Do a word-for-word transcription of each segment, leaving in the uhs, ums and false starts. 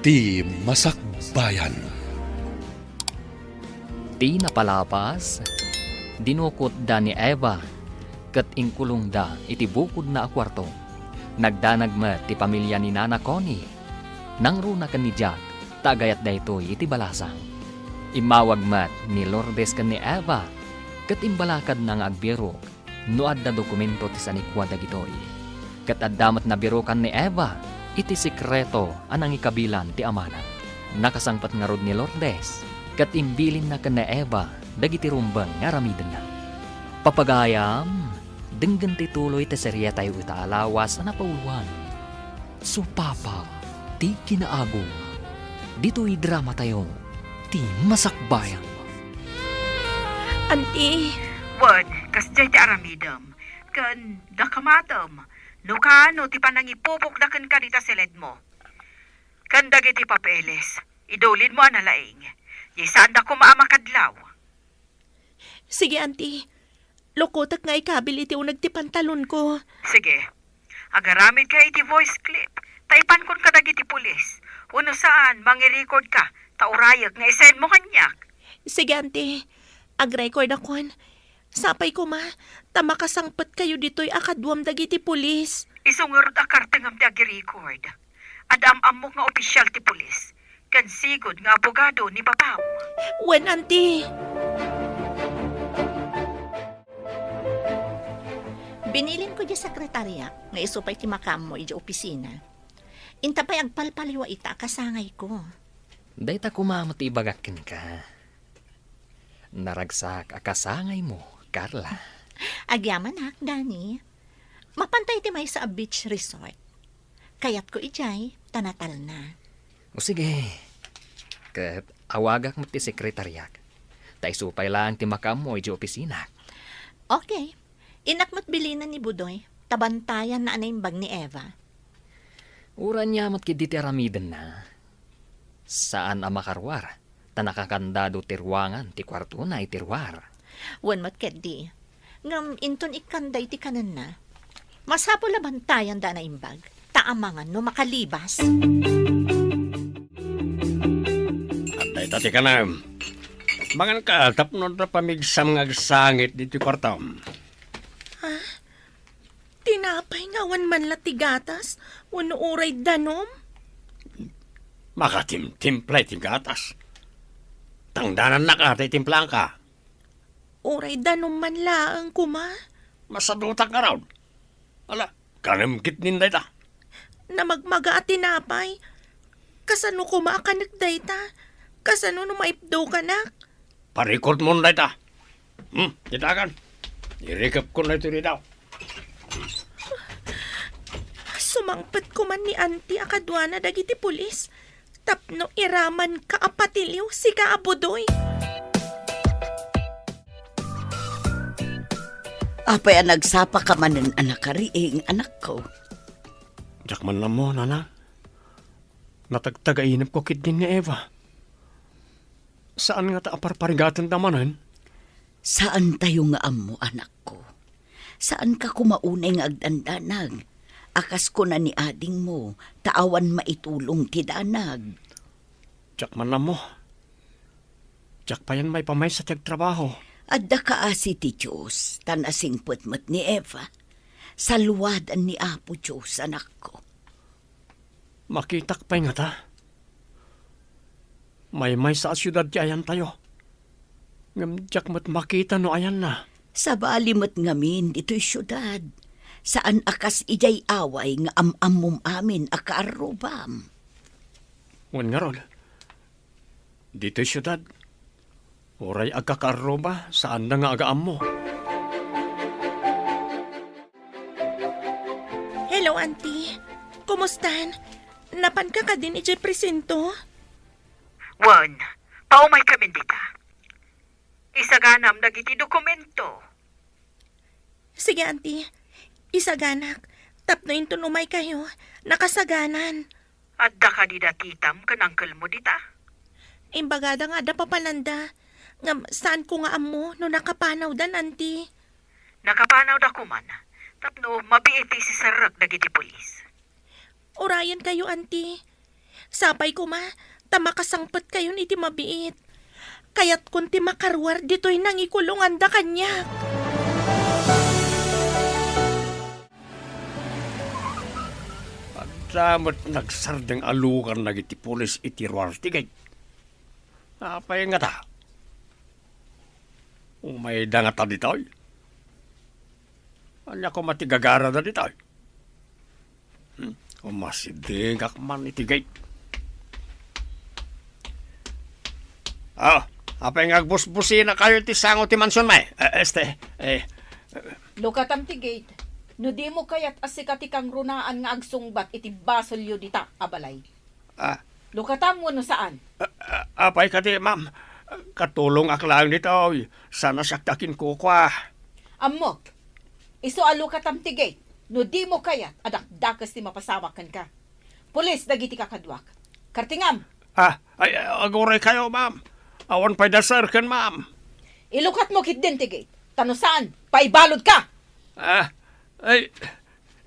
Ti Masakbayan. Ti napalabas, dinukotda ni Eva ket inkulongda iti bukodna a kuarto. Nagdanag met ti pamilia ni Nana Connie. Nangruna ken ni Jack ta agayat daytoy iti balasang. Immawag met ni Lourdes ken ni Eva ket imbalakadna nga agbirok no adda dokumento ti sanikua dagitoy. Ket adda met nabirokan ni Eva iti sekreto a nangikabilan ti amana. Nakasangpet ngarud ni Lourdes ket imbilinna ken ni Eva dagiti rumbeng nga aramidenna. Papagayam, denggen ti tuloy ti serietayo ita a lawas a napauluan. Supapa ti kinaagum. Ditoy dramatayo, Ti Masakbayan. Anti. Wen, kasdiay ti aramidem, ken dakamatem, no kaano ti panangipupokda kenka dita siledmo. Ken dagiti papeles, idulidmo a nalaing. Di saanda koma a makadlaw. Sige, Anti. Lukotek nga ikabil iti uneg ti pantalonko. Sige. Agaramidka iti voice clip. Ta ipankon kadagiti pulis. Wenno saan, mangirecord ka. Ta urayek nga isendmo kaniak. Sige, Anti. Agrecord akon. Sapay koma, ta makasangpetkayo ditoy a kaduam dagiti pulis. Isu ngarud a kartengam ti agirecord. Adda am-ammok nga opisyal ti pulis, ken sigud nga abogado ni Papam. Wen, Anti. Binilinko diay sekretariak nga isu pay ti makaammo idiay opisina. Inta pay agpalpaliwa ita a kasangayko. Dayta koma met ti ibagak kenka. Naragsak a kasangaymo, Carla. Agyamanak, Danny. Mapanta iti maysa a beach resort. Kayatko idiay, ta natalna. O sige. Ket awagak met ti sekretariak. Ta isu pay laeng ti makaammo idiay opisinak. Okay. Innak met bilinen ni Budoy, ta bantayanna a naimbag ni Eva. Uray ania met ketdi ti aramidenna. Saan a makaruar, ta nakakandado ti ruangan ti kuartona iti ruar. Wen met ketdi. Ngem inton ikkanda iti kanenna, masapul a bantayanda a naimbag, ta amangan no makalibas. Adda ita ti kanem. Manganka tapno adda pamigsam nga agsangit ditoy kuartom. Ah, tinapay nga awan man la ti gatas, wenno uray danum? Makatimtimpla iti gatas. Tangdanannak a ta itimplaanka. Uray danum man laeng koma. Masadutak ngarud. Ala, kanem ketdin dayta. Namagmaga a tinapay. Kasano koma a kanek dayta? Kasano no maipdukanak? Parikutmon dayta. Hmm, ditakan. Irikepkon daytoy dita. Sumangpet koman ni Anti a kaduana dagiti pulis tapno iramanka a patiliw, sika a Budoy. Apay a nagsapaka manen a nakariing, anakko? Diak man ammo, nana. Natagtagainepko ketdin ni Eva. Saan ngata a parparigatenda manen? Saantayo nga ammo, anakko. Saanka koma unay nga agdandanag. A kas kuna ni adingmo, ta awan maitulong ti danag. Diak man ammo. Diak payen maipamaysa ti agtrabaho. Adda kaasi ti Dios, ta nasingpet met ni Eva. Saluadan ni Apo Dios, anakko. Makitak pay ngata? Maymaysa a siudad ti ayantayo. Ngem diak met makita no ayanna. Sabali met ngamin ditoy siudad. Saan a kas idiay away nga am-ammom amin a kaarrubam. Wen ngarud, ditoy siudad, uray agkakaarruba, saanda nga agaammo. Hello, Auntie. Kumustan? Napanka kadin idiay presinto? Wen, paumaykamin dita. Isaganam dagiti dokumento. Sige, Auntie. Isaganak. Tapno inton umaykayo, nakasaganan. Adda kadi datitam ken angkelmo dita? Imbagada nga adda papananda. Ngem saanko nga ammo no nakapanawdan, Auntie. Nakapanawda koman. Tapno mabiit ti isiserrek dagiti pulis. Urayenkayo, Auntie. Sapay koma, ta makasangpetkayon iti mabiit. Kayatkon ti makaruar ditoy nangikulonganda kaniak. Adda met nagsardeng a lugar dagiti pulis iti ruar ti gate. Apay ngata? Umayda ngata ditoy? Ania koma ti gagarada ditoy? Hmm? Umasidegak man iti gate. Ah, apay nga agbusbusinakayo iti sango ti mansion, may? Eh, este, eh. Lukatam ti gate. No dimo kayat a sika ti kangrunaan nga agsungbat iti basolyo dita a balay. Ah. Lukatam wenno saan? Ah, ah, apay kadi, ma'am? Katulongak laeng ditoy. Saan a siak ti akinkukua. Ammok. Isu a lukatam ti gate. No dimo kayat a dakdakes ti mapasamak kenka. Pulis dagiti kakaduak. Kartingam! Ah, ay, aguraykayo, ma'am. Awan pay da, sir, ken ma'am. Ilukatmo ketdin ti gate. Ta no saan, paibaludka! Ah, ay,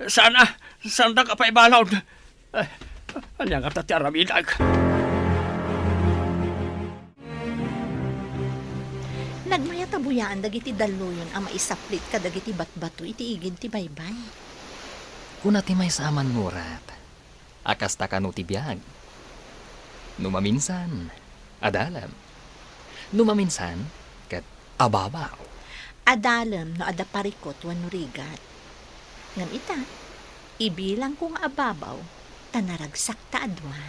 saan a, saandak a paibalud. Ay, ania ngata ti aramidek? Nagmayat a buyaan dagiti dalluyon a maisaplit kadagiti batbato iti igid ti baybay. Kuna ti maysa a mannurat a kasta kano ti biag. No maminsan, adalem. No maminsan, ket ababaw. Adalem no adda parikut wenno rigat. Ngem ita, ibilangko nga ababaw, ta naragsak ta a dua.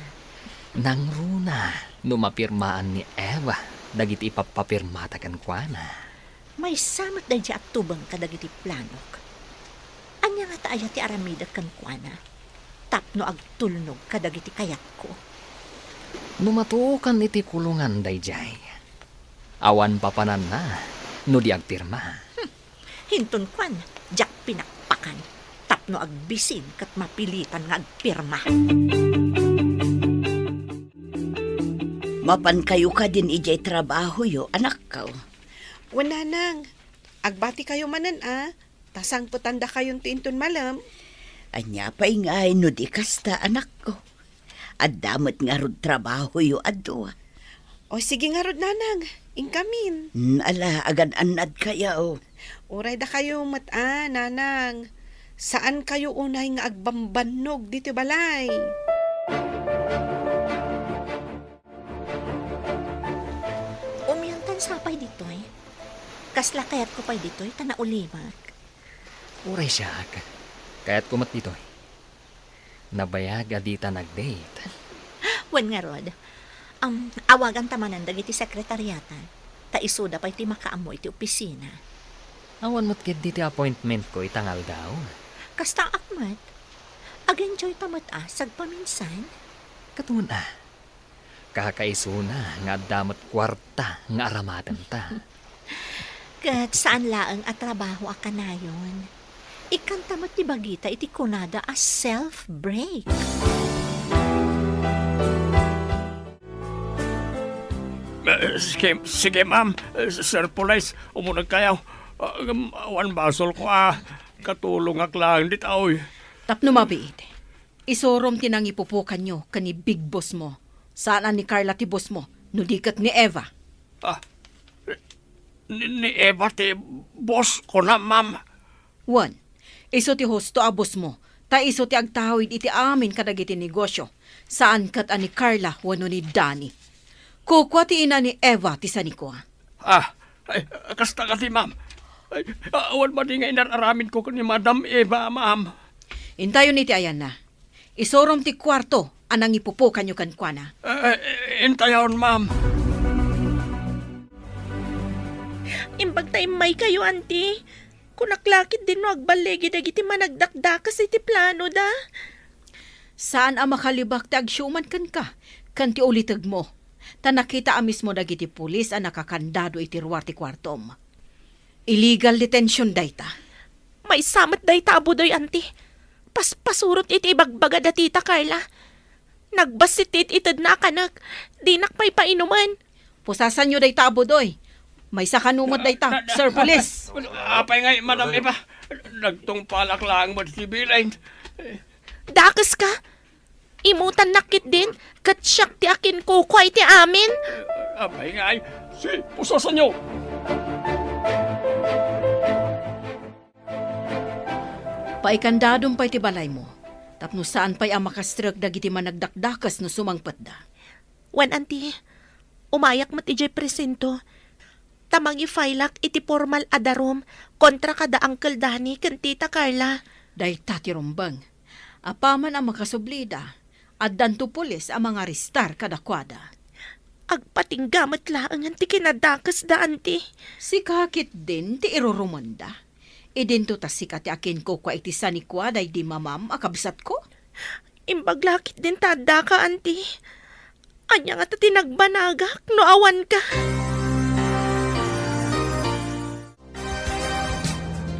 Nangruna no mapirmaan ni Eva dagiti ipappapirmata kenkuana. Maysa met daydiay a tubeng kadagiti planok. Ania ngata aya ti aramidek kenkuana tapno agtulnog kadagiti kayatko? No matuokan iti kulongan daydiay, awan papananna no di agpirma. Hmm. Inton kuan, diak pinakpakan tapno agbisin ket mapilitan nga agpirma. Mapankayo kadin idiay trabahoyo, anakko? Wen, nanang. Agbatikayo manen a, ta sangpetandakayon ti inton malem. Ania pay ngay no di kasta, anakko? Adda met ngarud trabahoyo a dua. O, sige ngarud, nanang. Inkamin. Hmm, ala, agan-annadkayo. Uray dakayo met a, nanang. Saankayo unay nga agbambannog ditoy balay. Umiantan sa pay ditoy. Kasla kayatko pay ditoy ta naulimek. Uray siak, kayatko met ditoy. Nabayag a dita nag-date. Wen ngarud, um, awaganta manen dagiti sekretariata, ta isuda pay ti makaammo iti opisina. Awan met ketdi ti appointmentko ita nga aldaw. Kastaak met. Ag-enjoyta met a sagpaminsan. Ket wen a, kakaisuna nga adda met kuarta nga aramatenta. Ket saan laeng a trabaho a kanayon. Ikkanta met ti bagita iti kunada a self-break. Eh, sige, sige, ma'am. Eh, Sir Police, umunegkayo. Ah, ngem awan basolko a katulongak laeng ditoy. Tapno mabiit, isurom ti nangipupukanyo ken ni Big Boss mo. Saan a ni Carla ti boss mo, no di ket ni Eva. Ah, ni, ni Eva ti boss ko na, ma'am. Wen, isu ti husto a boss mo, ta isu ti agtawid iti amin kadagiti negosyo, saan ket a ni Carla wenno ni Danny. Kukua ti ina ni Eva ti sanikua. Ah, ay, kasta kadi, ma'am. Ay, awan madi nga inar-aramidko ken ni Madam Eva, ma'am. Intayon iti ayanna. Isurom ti kuarto a nangipupukanyo kenkuana. Eh, eh, intayon, ma'am. Imbag ta immaykayo, anti. Kunak la ketdin no agballigi dagiti managdakdakes iti planoda. Saan a makalibak ti agsiuman kenka ken ti ulitegmo, ta nakita a mismo dagiti pulis a nakakandado iti ruar ti kuartom. Illegal detention dayta. Maysa met dayta a Budoy, anti. Paspasurot iti ibagbaga da tita Carla. Nagbassit ti it-itedna a kanek. Dinak pay painumen. Pusasanyo dayta a Budoy. Maysa kano met dayta, Sir Police. Apay ngay, Madam Eva? Nagtungpalak laeng met iti bilin. Dakeska? Imutannak ketdin, ket siak ti akinkukua iti amin. Apay ngay, si pusosanyo! Paikandadom pay ti balaymo, tapno saan pay a makastrek dagiti managdakdakes no sumangpetda. Wen, anti, umayak met idiay presinto, ta mangifailak iti pormal a darum kontra kada Uncle Danny ken Tita Carla. Dayta ti rumbeng. Apaman a makasublida, addanto pulis a mangarestar kadakuada. Agpatingga met laengen ti kinadakesda, anti. Sika ketdin ti irurumenda. Idinto ta sika ti akinkukua iti sanikua daydi mamam a kabsatko? Imbag la ketdin ta addaka, anti. Ania ngata ti nagbanagak no awanka?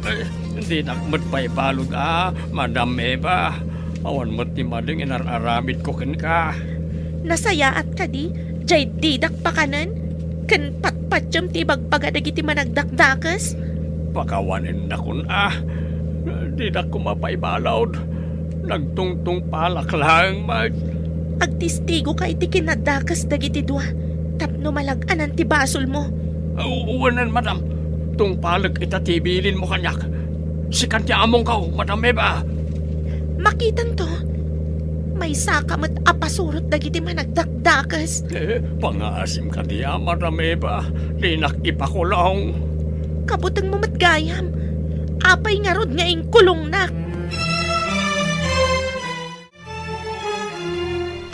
Eh, dinak met pay balud a, Madam Eva. Awan met ti madeng inar-aramidko kenka. Nasayaat kadi, jay didak pakanen? Ken patpatiem ti ibagbaga dagiti managdakdakes? Pakawanennakon a. Didak koma pay balud. Nagtungtungpalak laeng met. Agtistigoka iti kinadakes dagiti dua tapno malag-anan ti basolmo. U-, wen, madam. Tungpalek ita ti bilinmo kaniak. Sikan ti amongko, Madam Eva. Makitanto. Maysaka met a pasurot dagiti managdakdakes. Eh, pangaasim kadi a, Madam Eva. Dinak ipakulong. Kabutengmo met gayam. Apay ngarud nga inkulongnak?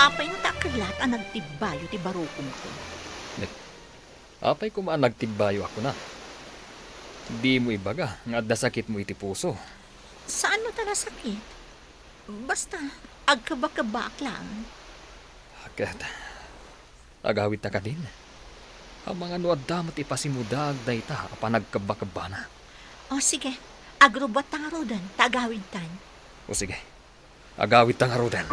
Apay ngata a kellat a nagtibbayo ti barukomko? Apay koma a nagtibbayo a kuna? Dimo ibaga nga adda sakitmo iti puso. Saan no ta nasakit? Basta, agkebakebbaak laeng. Ket, agawidta kadin? Amangan no adda met ipasimudaag dayta a panagkebbakebbana. O, sige. Agrubuatta ngaruden, ta agawidtan. O, sige. Agawidta ngaruden.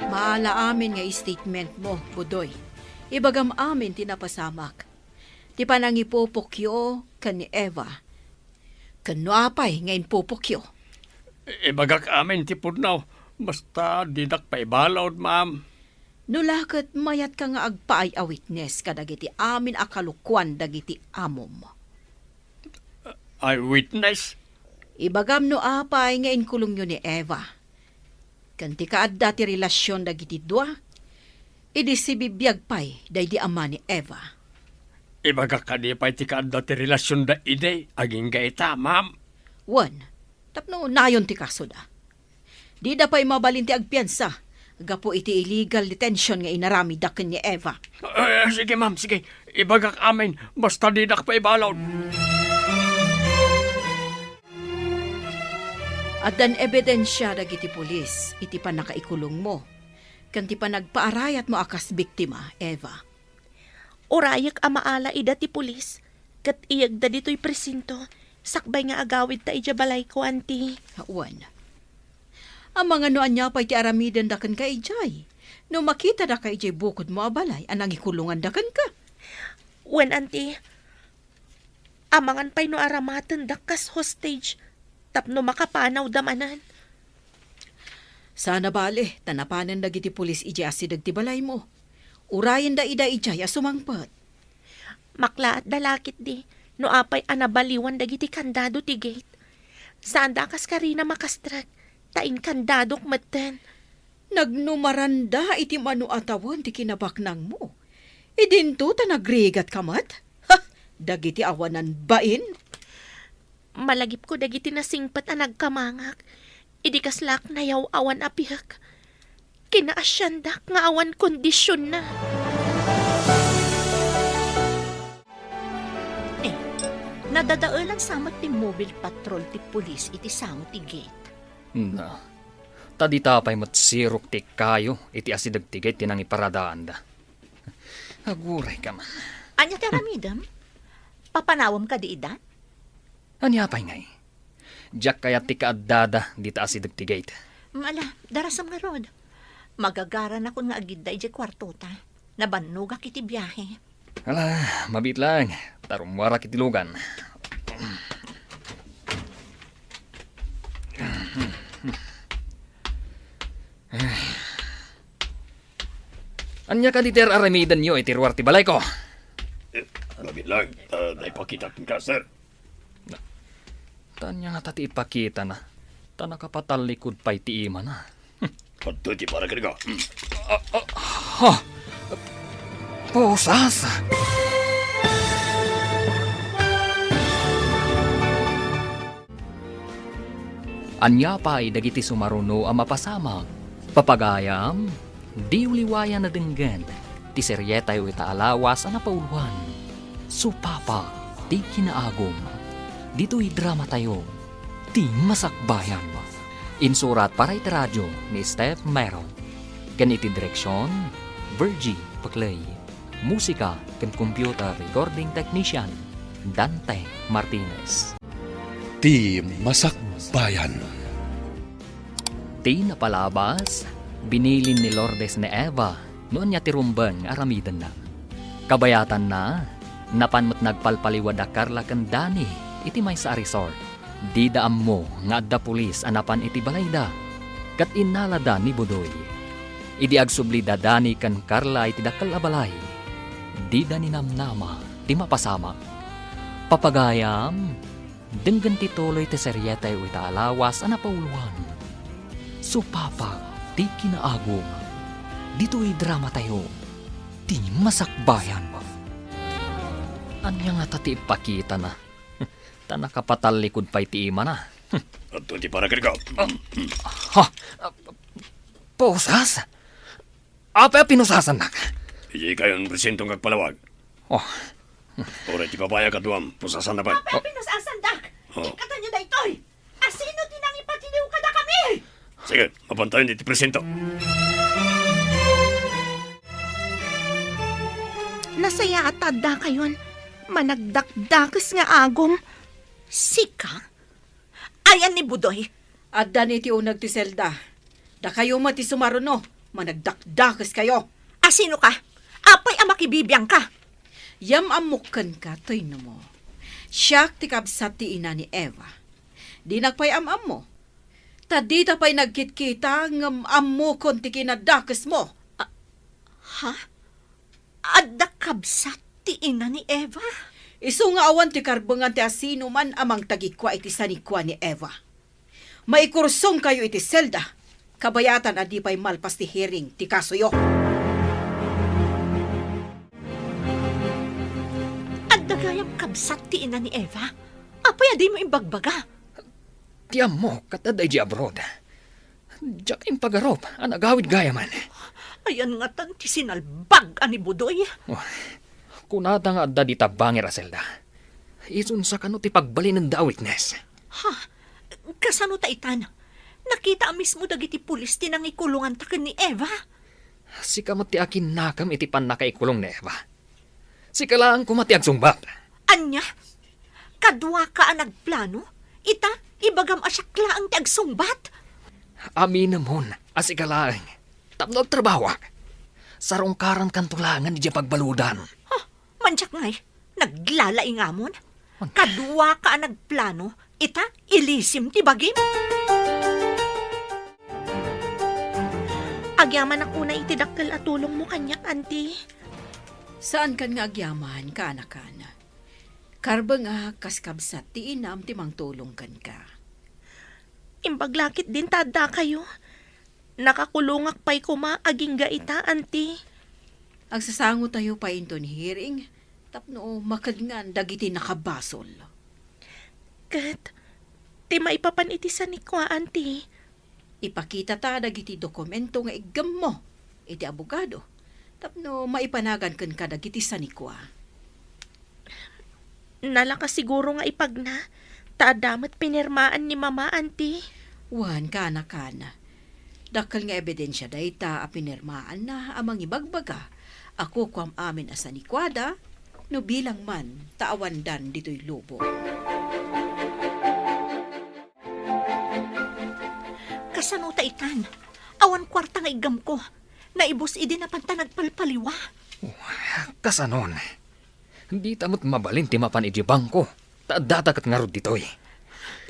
Maala amin nga statementmo, Budoy. Ibagam amin ti napasamak. Ti panangipupokyo ken ni Eva. Ken no apay nga impupokyo? Ibagak amin ti pudno. Basta dinak paibalud, ma'am. No la ket mayatka nga agpaay a witness kadagiti amin a kalokuan dagiti amom. Eyewitness? Ibagam no apay nga inkulongyo ni Eva. Ken ti kaadda ti relasion dagiti dua, idi sibibiag pay daydi ama ni Eva. Ibagak kadi pay ti kaadda ti relasionda idi agingga ita, ma'am? Wen, tapno nayon ti kasoda. Dida pay mabalin ti agpiansa gapu iti illegal detention nga inaramidda ken ni Eva. Eh, sige, ma'am, sige. Ibagak amin, basta didak paibalud. Addan ebidensia dagiti pulis iti pannakaikulongmo ken ti panagpaarayatmo a kas biktima, Eva. Urayek a maala ida ti pulis ket iyegda ditoy presinto sakbay nga agawidta idiay balayko, anti. Wen. Amangan no ania pay ti aramidenda kenka idiay, no makitada ka idiay bukodmo a balay a nangikulonganda kenka. Wen, anti. Amangan pay no aramatendak kas hostage tapno makapanawda manen. Saan a bale, ta napanen dagiti pulis idiay asideg ti balaymo. Urayenda ida idiay a sumangpet. Maklaatda la ketdi no apay a nabaliwan dagiti kandado ti gate. Saanda a kas karina makastrek, ta inkandadok metten. Nagnumaranda iti mano a tawen ti kinabaknangmo. Idinto ta nagrigatka met? Ha! Dagiti awanan bain? Malagipko dagiti nasingpet a nagkamangak, idi kaslaak nayaw-awan a pihek. Kinaasiandak nga awan kondisionna. Eh, nadadaelan sa met ti mobile patrol ti pulis iti sango ti gate. Na, ta dita pay met sirok ti kayo iti asideg ti gate ti nangiparadaanda. Aguray ka man. Ania ti aramidem? Papanawem kadi ida? Ania pay ngay? Diak kayat ti kaaddada dita asideg ti gate. Ala, darasem ngarud. Magagaranakon nga agidda idiay kuartota. Nabannogak iti biahe. Ala, mabiit laeng. Ta rummuarak iti lugan. Ania kadi ti ar-aramidenyo iti ruar ti balayko? Eh, mabilang, ta naipakitak ka, sir. Ta ania ngata ti ipakitana? Ta nakapatallikud pay ti imana. Adtoy ti para kenka. Hmm. Ah, ah, ha? Pusas? Ania pay dagiti sumaruno a mapasamak? Papagayam, diyo liwayan a denggen ti serietayo ita a lawas a napauluan, Supapa ti Kinaagum. Ditoy dramatayo, Ti Masakbayan. Insurat para iti radio ni Steph Meron. Ken iti direksion, Virgie Paclay. Musika ken computer recording technician, Dante Martinez. Ti Masakbayan. Ti napalabas, binilin ni Lourdes ni Eva no ania ti rumbeng a aramidenna. Kabayatanna, napan met nagpalpaliwa da Carla ken Danny iti maysa a resort. Dida ammo nga adda pulis a napan iti balayda, ket innalada ni Budoy. Idi agsubli da Danny ken Carla iti dakkel a balay, dida ninamnama ti mapasamak. Papagayam, denggen ti tuloy ti serietayo ita a lawas a napauluan, Supapa ti Kinaagum. Ditoy dramatayo, Ti Masakbayan. Ania ngata ti ipakitana? Ta nakapatallikud pay ti imana. Adtoy ti para kenka. Ah, ha? Pusas? Apay a pinusasannak? Idi kayon presento nga agpalawag. Oh. Uray ti babai a kaduam, pusasanna pay. Apay a pinusasandak? Oh. Ikkataenyo daytoy. Asino ti nangipatiliw kadakami? Sige, mapantayon iti presento. Nasayaat ta addakayon. Managdakdakes nga agum. Sika? Ayan ni Budoy. Adda ni ti uneg ti selda. Dakayo met ti sumaruno, managdakdakes kayo. Asino ka? Apay a makibibiang ka? Yam-ammok kenka, Toy, no mo. Siak ti kabsat ti ina ni Eva. Dinak pay am-ammo. Ta dita pay nagkitkita ngem ammokon ti kinadakesmo. Ah, ha? Adda kabsat ti ina ni Eva? Isu nga awan ti karbengan ti asinoman a mangtagikua iti sanikua ni Eva. Maikursongkayo iti selda, kabayatan a di pay malpas ti hearing ti kasoyo. Adda gayam kabsat ti ina ni Eva? Apay a dimo imbagbaga? Ti ammok, ket adda idiay abroad. Diak impagarup a nagawid gayamen. Ayan ngatan ti sinalbag a ni Budoy? Oh, kunata nga adda dita bangir a selda. Isunsa kano ti pagbalinenda a witness? Ha? Kasano ta itan? Nakita a mismo dagiti pulis ti nangikulonganta ken ni Eva. Sika met ti akinnakem iti pannakaikulong ni Eva. Sika laeng koma ti agsungbat. Ania? Kaduaka a nagplano? Ita, ibagam a siak laeng ti agsungbat? Aminemon a sika laeng tapno agtrabahoak. Sarungkarankanto laengen idiay pagbaludan. Huh, mandiak ngay, naglalaingamon? Kaduaka a nagplano, ita, ilisim ti bagim? Agyamanak unay iti dakkel a tulongmo kaniak, Auntie. Saankan nga agyaman, kaanakan. Karbengak kas kabsat ti inam ti mangtulong kenka. Imbag la ketdin ta addakayo. Nakakulongak pay koma agingga ita, Auntie. Agsasangotayo pay inton hearing tapno makadngan dagiti nakabasol. Ket ti maipapan iti sanikua, Auntie? Ipakitata dagiti dokumento nga iggemmo iti abogado tapno maipanagan kenka dagiti sanikua. Nalaka siguro nga ipagna, ta adda met pinirmaan ni Mama, Auntie. Wen, kaanakan. Dakkel nga ebidensia dayta a pinirmaanna a mangibagbaga a kukuam amin a sanikuada no bilang man ta awandan ditoy lubong. Kasano ta itan? Awan kuarta nga iggemko. Naibus idi napanta nagpalpaliwa. Kasanon? Dita met mabalin ti mapan idiay bangko, ta addata ket ngarud ditoy.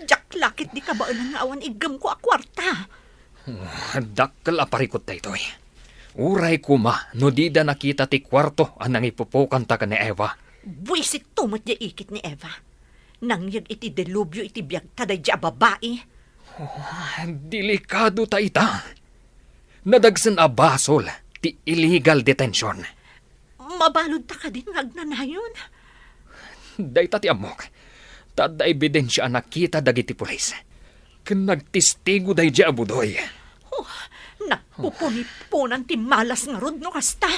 Diak la ketdi kabaelan nga awan iggemko a kuarta. Oh, dakkel a parikut daytoy. Uray koma no dida nakita ti kuarto a nangipupokanta ken ni Eva. Buisit to met diay ikit ni Eva. Nangyeg iti delubio iti biagta daydiay a babai. Oh, delikado ta ita. Nadagsen a basol ti illegal detention. Mabaludta kadin nga agnanayon? Dayta ti ammok. Ta adda ebidensia a nakita dagiti pulis. Ken nagtestigo daydiay a Budoy. Oh, nagpupuniponan ti malas ngarud no kasta.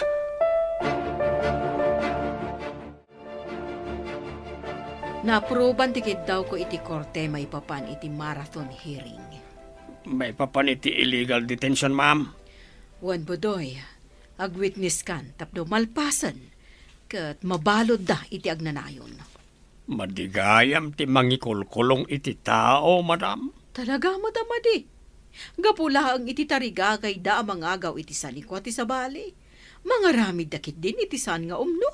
Naapruban ti kiddawko iti korte maipapan iti marathon hearing. Maipapan iti illegal detention, ma'am? Wen, Budoy, agwitnesskan tapno malpasen ket mabaludda iti agnanayon. Madi gayam ti mangikulkulong iti tao, madam? Talaga met a madi. Gapu laeng iti tarigagayda a mangagaw iti sanikua ti sabali. Mangaramidda ketdin iti saan nga umno.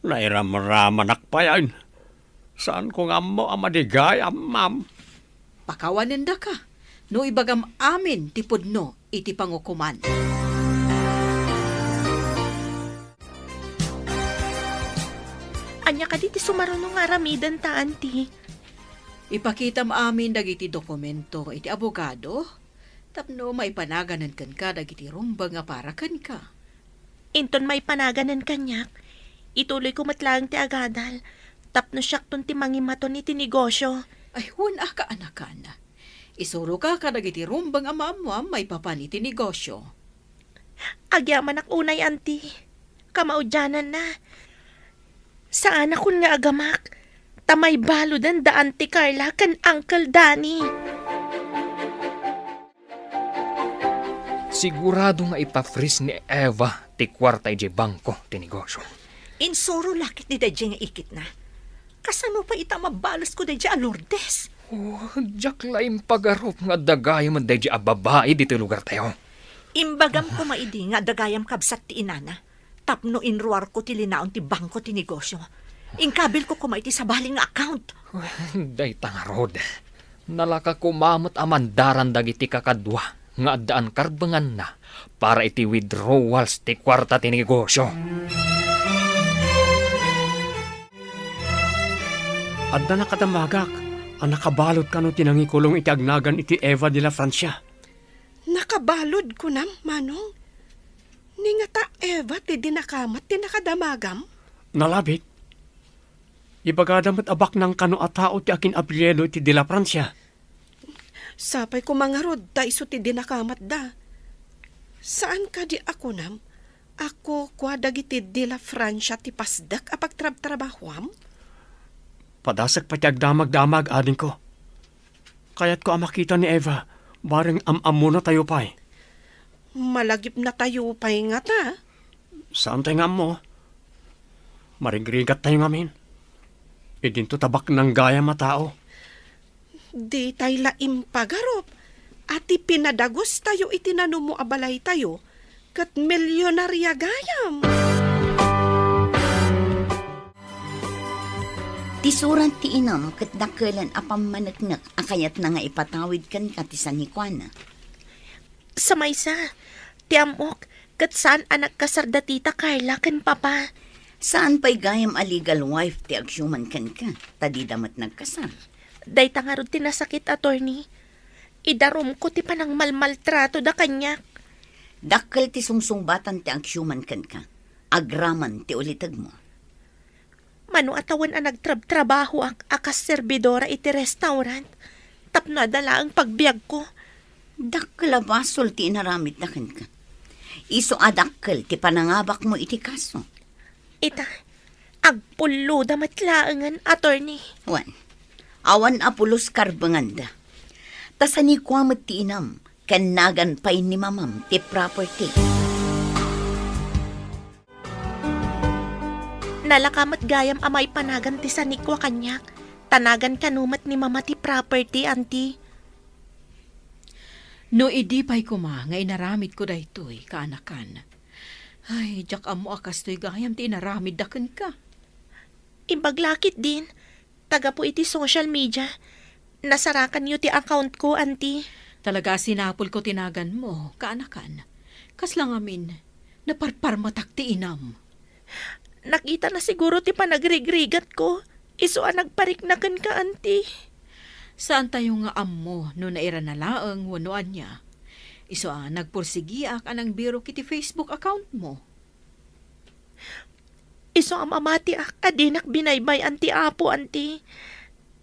Nairamramanak pay, ay. Saanko nga ammo a madi gayam, ma'am. Pakawanendaka no ibagam amin ti pudno iti pangukoman. Ania kadi ti sumaruno nga aramidenta, Auntie? Ipakitam amin dagiti dokumento iti abogado tapno maipanaganen kenka dagiti rumbeng a para kenka. Inton maipanaganen kaniak, ituloyko met laeng ti agadal tapno siakton ti mangimaton iti negosio. Ay, wen a, kaanakan. Isuroka kadagiti rumbeng a maammuam maipapan iti negosio. Agyamanak unay, Auntie. Kamaudiananna, saanakon nga agamak, ta maibaluden da Auntie Carla ken Uncle Danny. Sigurado nga ipa-freeze ni Eva ti kuarta idiay bangko ti negosio. Insuro la ketdi daydiay nga ikitna. Kasano pay ita a mabalesko daydiay a Lourdes? Oh, diak la impagarup nga adda gayam daydiay a babai ditoy lugartayo. Imbagam koma idi nga adda gayam kabsat ti inana tapno inruarko ti linaon ti bangko ti negosio. Inkabilko koma iti sabali nga account. Dayta ngarud, nalaka koma met a mandaran dagiti kakadua nga addaan karbenganna para iti withdrawals ti kuarta ti negosio. Adda nakadamagak a nakabalud kano ti nangikulong iti agnagan iti Eva de la Francia. Nakabalud, kunam, Manong? Ni ngata Eva ti dinakamat ti nakadamagam? Nalabit. Ibagada met a baknang kano a tao ti akin-apelyido iti de la Francia. Sapay koma ngarud ta isu ti dinakamatda. Saan kadi a kunam a kukua dagiti de la Francia ti pasdek a pagtrabtrabahoam? Padasek pay ti agdamagdamag, adingko. Kayatko a makita ni Eva, bareng am-ammonatayo pay. Malagipnatayo pay ngata? Saantay nga ammo. Marigrigattayo ngamin. Idinto ta baknang gayam a tao. Ditay la impagarup a ti pinadagustayo iti nanumo a balaytayo ket milionaria gayam. Ti surat ti inam ket dakkelen a pammaneknek a kayatna nga ipatawid kenka ti sanikuana. Sa maysa, ti ammok, ket saan a nagkasar da tita Carla ken papa. Saan pay gayam a legal wife ti agsiuman kenka, ta dida met nagkasar. Dayta ngarud ti nasakit, attorney. Idarumko ti panangmalmaltrato da kaniak. Dakkel ti sungsungbatan ti agsiuman kenka, agraman ti ulitegmo. Mano a tawen a nagtrabtrabahoak a kas serbidora iti restaurant, tapno adda laeng pagbiagko. Dakkel a basol ti inaramidda kenka. Isu a dakkel ti panangabakmo iti kaso. Ita, agpulloda met laengen, attorney. Wen, awan a pulos karbenganda. Ta sanikua met ti inam, ken nagan pay ni mamam ti property. Nalaka met gayam a maipanagan ti sanikua kaniak, ta nagan kano met ni mama ti property, auntie. No idi pay koma nga inaramidko daytoy, kaanakan. Ay, diak ammo a kastoy gayam ti inaramidda kenka. Imbag la ketdin, ta gapu iti social media, nasarakanyo ti account ko, auntie. Talaga a sinapulko ti naganmo, kaanakan. Kasla ngamin, naparparmatak ti inam. Nakitana siguro ti panagrigrigatko. Isu a nagparikna kenka, anti. Saantayo nga ammo no nairana laeng wenno ania. Isu a nagpursigiak a nangbirok iti Facebook account mo. Isu a mamatiak a dinak binaybay-an ti Apo, anti.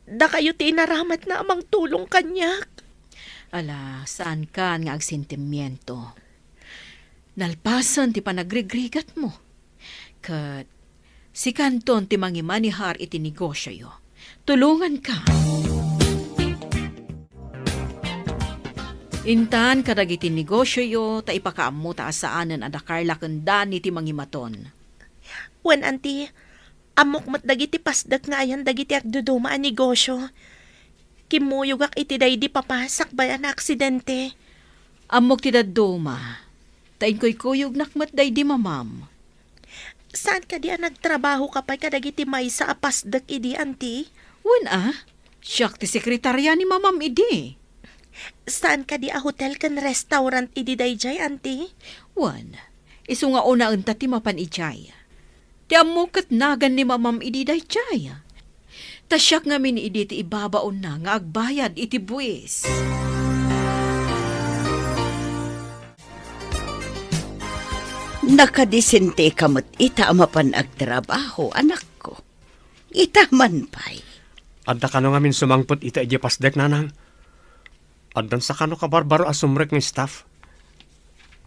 Dakayo ti inaramatna a mangtulong kaniak. Ala, saankan nga agsentimiento. Nalpasen ti panagrigrigatmo. Ket sikanton ti mangimanehar iti negosioyo. Tulonganka. Intan kadagiti negosioyo ta ipakaammo ta a saanen a da Carla ken Danny ti mangimaton. Wen, anti, ammok met dagiti pasdek nga ayan dagiti agduduma a negosio. Kimmuyogak iti daydi papa sakbay a naaksidente. Ammok ti dadduma, ta inkuykuyognak met daydi mamam. Saan kadi a nagtrabahoka pay kadagiti maysa a pasdek idi, anti? Wen a, siak ti sekretaria ni mamam idi. Saan kadi a hotel ken restaurant idi daydiay, anti? Wen, isu nga unaenta ti mapan idiay. Ti ammok ket nagan ni mamam idi daydiay. Ta siak ngamin idi ti ibabaonna nga agbayad iti buis. Nakadisenteka met ita a mapan agtrabaho, anakko. Ita man pay. Adda kano ngamin sumangpet ita idiay pasdek, nanang. Addan sakano kabarbaro a sumrek nga staff.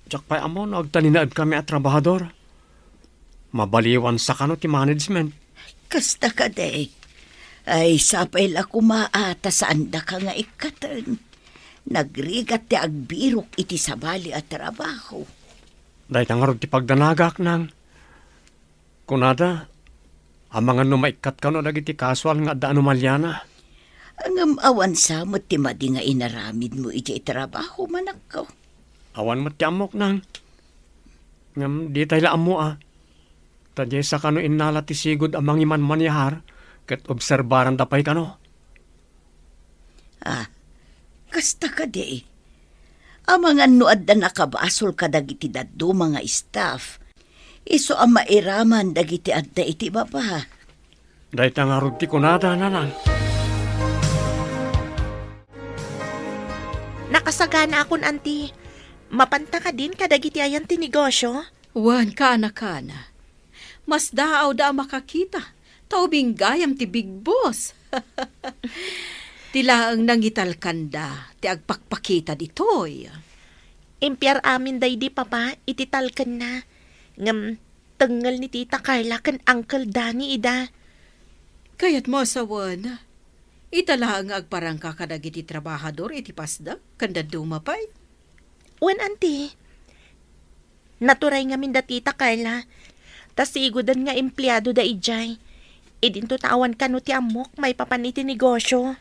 Diak pay ammo no agtalinaedkami a trabahador. Mabaliwan sakano ti management. Kasta kadi. Ay, sapay la koma a ta saandaka nga ikkaten. Nagrigat ti agbirok iti sabali a trabaho. Dayta ngarud ti pagdanagak, nang. Kunada, amangan no maikkat kano dagiti kasual nga adda anomaliana. Ngem awan sa met ti madi nga inaramidmo idiay trabaho, manakko. Awan met ti ammok, nang. Ngem ditay la ammo a. Ta diay sakano innala ti sigud a mangimanmanehar ket obserbaranda pay kano. Ah, kasta kadi. Amangan no adda nakabasol kadagiti dadduma nga staff, isu a mairaman dagiti adda iti baba. Dayta ngarud ti kunada, nanang. Nakasaganaakon, anti. Mapanta kadin kadagiti ayan ti negosio? Wen, kaanakana. Masdaawda a makakita, ta ubing gayam ti Big Boss. Ti laeng nangitalkanda ti agpakpakita ditoy. Impiar amin daydi papa iti talkenna. Ngem tengngel ni Tita Carla ken Uncle Danny ida. Kayatmo a sawen, ita laeng nga agparangka kadagiti trabahador iti pasdek ken dadduma pay? Wen, anti. Naturay ngamin da Tita Carla. Ta sigudan nga empleadoda idiay. Idinto ta awan kano ti ammok maipapan iti negosio.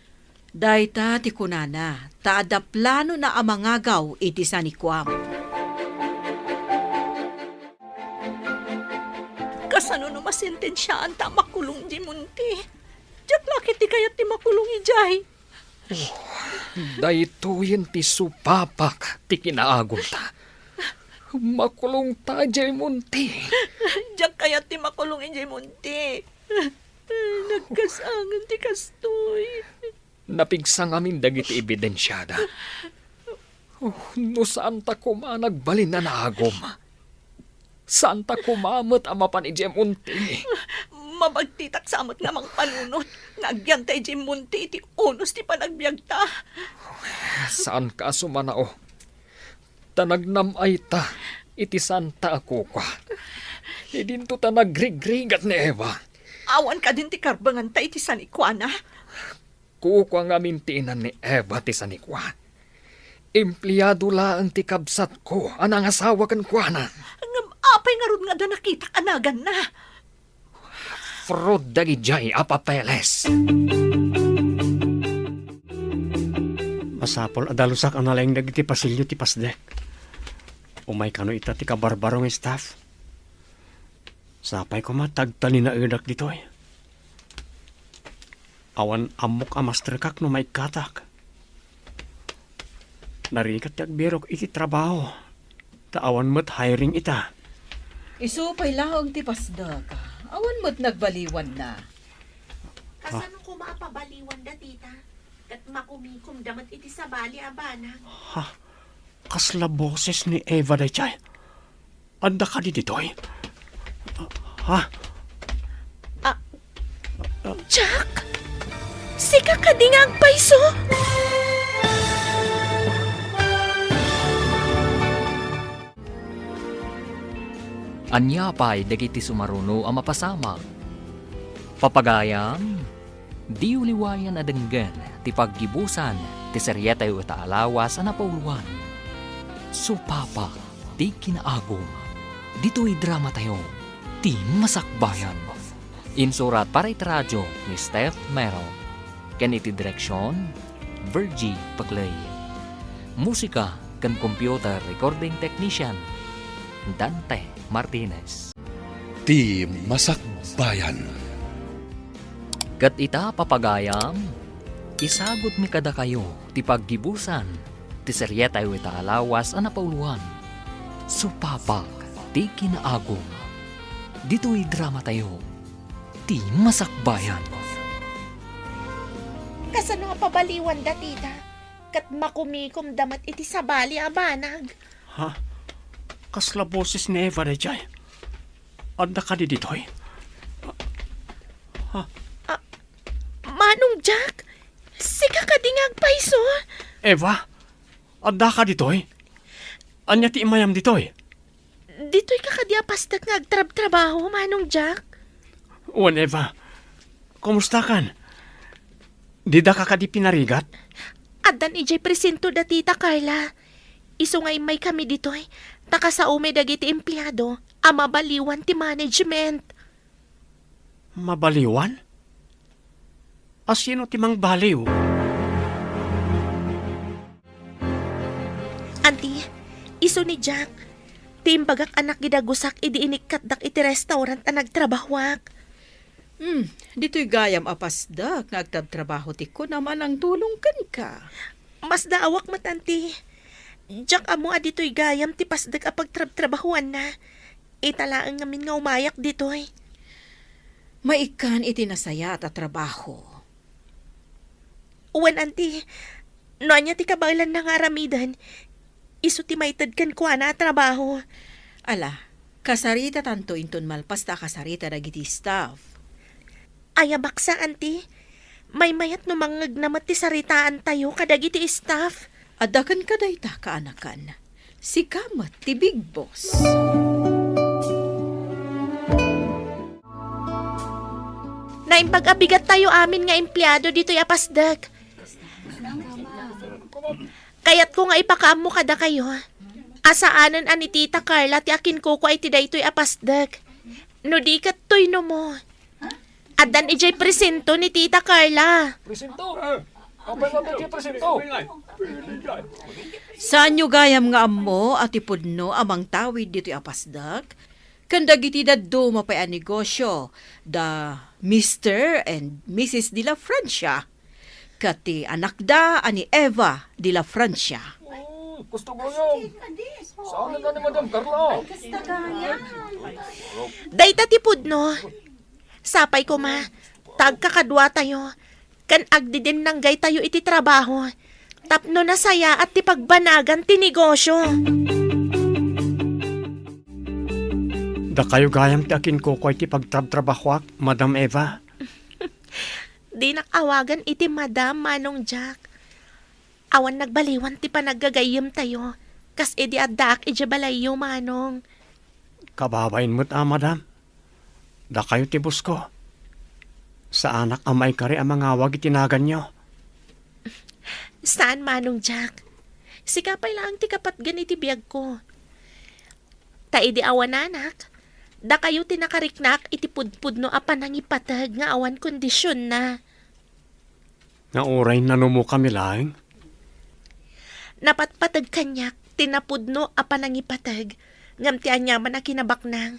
Dayta ti kunana, ta adda planona a mangagaw iti sanikuam. Kasano no masentensiaanta a makulong idiay Monte? Diak la ketdi kayat ti makulong idiay. Oh, daytoyen ti supapak ti kinaagumta. Makulongta idiay Monte. Diak kayat ti makulong idiay Monte. Nagkasangan ti kastoy. Napigsa ngamin dagiti ebidensiada. Oh, no saanta koma nagbalin a naagum. Saanta koma met a mapan idiay Monte. Mabagtitak sa met nga mangpanunot nga agyanta idiay Monte iti unos ti panagbiagta. Saanka a sumanao. Ta nagnam-ayta iti saanta a kukua. Idinto ta nagrigrigat ni Eva. Awan kadin ti karbenganta iti sanikuana? Kukua ngamin ti inan ni Eva ti sanikua. Empleado laeng ti kabsatko a nangasawa kenkuana. Ngem apay ngarud nga adda nakitak a naganna? Fraud dagidiay a papeles. Masapul a dalusak a nalaing dagiti pasilyo ti pasdek. Umay kano ita ti kabarbaro nga staff. Sapay koma ta agtalinaedak ditoy. Awan ammok a masterkak no maikkatak. Narigat ti agbirok iti trabaho. Ta awan met hiring ita. Isu pay laeng ti pasdek. Awan met nagbaliwanna. Kasano koma a pabaliwanda, tita? Ket makumikomda met iti sabali a banag. Ha? Kasla boses ni Eva daytoy? Adda kadi ditoy? Ha? Ah, Jack? Sika kadi nga agpayso? Ania pay dagiti sumaruno a mapasamak? Papagayam, diyo liwayan a denggen ti paggibusan ti serietayo ita a lawas a napauloan, Supapa ti Kinaagum. Ditoy dramatayo, Ti Masakbayan. Insurat para iti radio ni Steph Mero. Ken iti direksion, Virgie Paclay. Musika ken computer recording technician, Dante Martinez. Ti Masakbayan. Ket ita, papagayam, isagutmi kadakayo ti paggibusan ti serietayo ita a lawas a napauloan, Supapa ti Kinaagum. Ditoy dramatayo, Ti Masakbayan. Kasano a pabaliwanda, tita? Ket makumikomda met iti sabali a banag. Ha? Kasla boses ni Eva daytoy? Adda kadi ditoy? Ha? Ah, Manong Jack, sika kadi nga agpayso? Eva, adda ka ditoy? Ania ti imayam ditoy? Ditoy ka kadi a pasdek nga agtrabtrabaho, Manong Jack? Wen, Eva. Kumusta kan? Dida ka kadi pinarigat? Addan idiay presinto da Tita Carla. Isu nga immay kami ditoy, ta kasaomi dagiti empleado a mabaliwan ti management. Mabaliwan? Asino ti mangbaliw? Anti, isu ni Jack. Ti imbagak a nakidagusak idi inikkatdak iti restaurant a nagtrabahoak. Hmm, ditoy gayam a pasdek nga agtrabtrabaho ti kunam a nangtulong kenka. Masdaawak met, anti. Diak ammo a ditoy gayam ti pasdek a pagtrabtrabahoanna. Ita laeng ngamin nga umayak ditoy. Maikkan iti nasayaat a trabaho. Wen, anti, no ania ti kabaelanna nga aramiden, isu ti maited kenkuana a trabaho. Ala, kasaritatanto inton malpas ta akasarita dagiti staff. Aya baksa, anti. Maymayat no mangngegna met ti saritaantayo kadagiti staff. Adda kenka dayta, kaanakan. Sika met ti big boss. Naimbag a bigattayo amin nga empleado ditoy a pasdek. Kayatko nga ipakaammo kadakayo a saanen a ni Tita Carla ti akinkukua iti daytoy a pasdek. No di ket tuynomo. Addan idiay presinto ni Tita Carla. Presinto? Apay nga ti presinto? Saanyo gayam nga ammo a ti pudno a mangtawid ditoy a pasdek ken dagiti dadduma pay a negosio da Mister and Missus de la Francia ket ti anakda a ni Eva de la Francia. Oh, gusto ko yun. Saan na ni Madam Carla? Dayta ti pudno. Sapay koma, ta agkakaduatayo, ken agdidinnanggaytayo iti trabaho, tapno nasayaat ti pagbanagan ti negosyo. Dakayo gayam ti akinkukua iti pagtrabtrabahoak, Madam Eva. Dinak awagan iti madam, Manong Jack. Awan nagbaliwan ti panaggagayyemtayo, kas idi addaak idiay balayyo, Manong. Kababain met a, madam. Dakayo ti boss ko. Saanak a maikari a mangawag iti naganyo. Saan, Manong Jack. Sika pay laeng ti kapatgan iti biagko. Ta idi awananak, dakayo ti nakariknaak iti pudpudno a panangipateg nga awan kondisionna. Nga uray nanumokami laeng? Napatpateg kaniak ti napudno a panangipateg ngem ti aniaman a kinabaknang.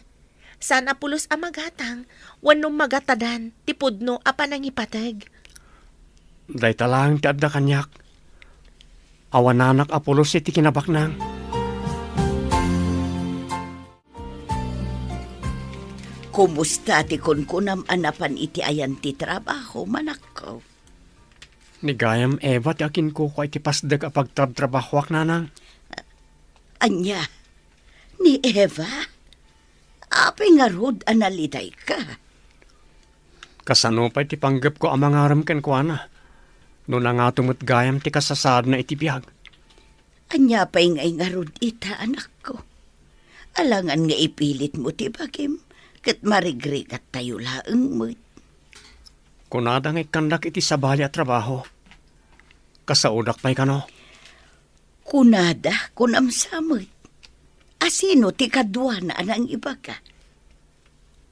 Saan a pulos a magatang wenno magatadan ti pudno a panangipateg. Dayta laeng ti adda kaniak. Awananak a pulos iti kinabaknang. Kumusta ti kunkunam a napan iti ayan ti trabaho, manakko? Ni gayam Eva ti akinkukua iti pasdek a pagtrabtrabahoak, nanang. Ania? Ni Eva? Apay ngarud a nalidayka? Kasano pay ti panggepko a mangarem kenkuana? No nangato met gayam ti kasasaadna iti biag. Ania pay ngay ngarud ita, anakko? Alangan nga ipilitmo ti bagim, ket marigrigattayo laeng met. Kunada nga ikkandak iti sabali a trabaho. Kasaodak pay kano? Kunada, kunam sa met. A sino ti kaduana a nangibaga?